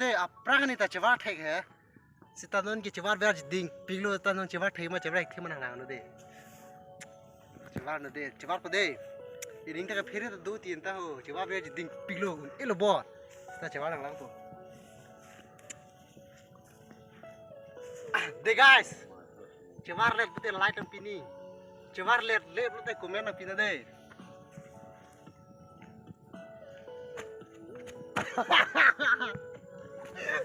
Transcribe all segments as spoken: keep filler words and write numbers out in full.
De aphrang ni ta chevar thek he. Seta non ke chevar ver ding pik lo, ta non chevar thek ma chevar thek ma nang nang lo de. Chevar lo de, chevar po de. Ining ta ke phere ta do tin ta ho, chevar ver ding pik lo, elo bor. Seta chevar nang lang po. De guys. Chevar let pute like nang pini. Chevar let let pute comment nang pini de.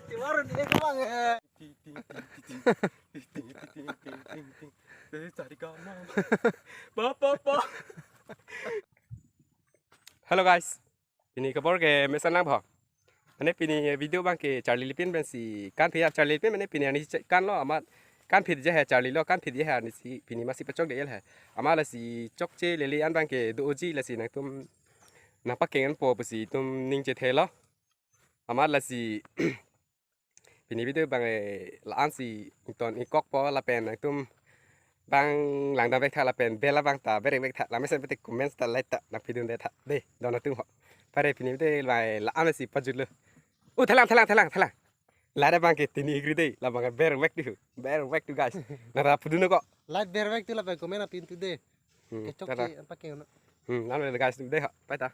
Chevar ni ek bang he. Ting, ting, ting, ting, ting. Ting, ting, ting, ting, ting, ting. Dari tadi kamu. Ba, ba, ba. Hello guys. Pini kabor ke mesen lang bho. Mane pini video abang ke charli lipin pensi kanphit, charli lipin mane pini arni che-, kan lo amat kanphit je he, charli lo kanphit je he, arnisi pini masi pachok de el he. Amat lasi chokche lele an abang ke do-oji, lasi nangtum nangpakeng an po pusi itum ning chethe lo. Amat lasi pini video abang, eh, la-an si ington ingkok po lapen nangtum abang langdam vek tha lapen bell abang ta berek vek tha, la mesen pute comment ta like ta nangpidun det tha de, don atum ho. Pare pini video abang la-an si pajut lo. Oh, thelang, thelang, thelang, thelang. Like abang ke tini igri de, la abang ke berek vek tu, berek vek tu guys. Nara pudun ko. Like berek vek tu lapen comment nangpidun tu de. Hmm, kechok tada. Ke apa ke no. Hmm, lalu guys tu de ha, bye ta.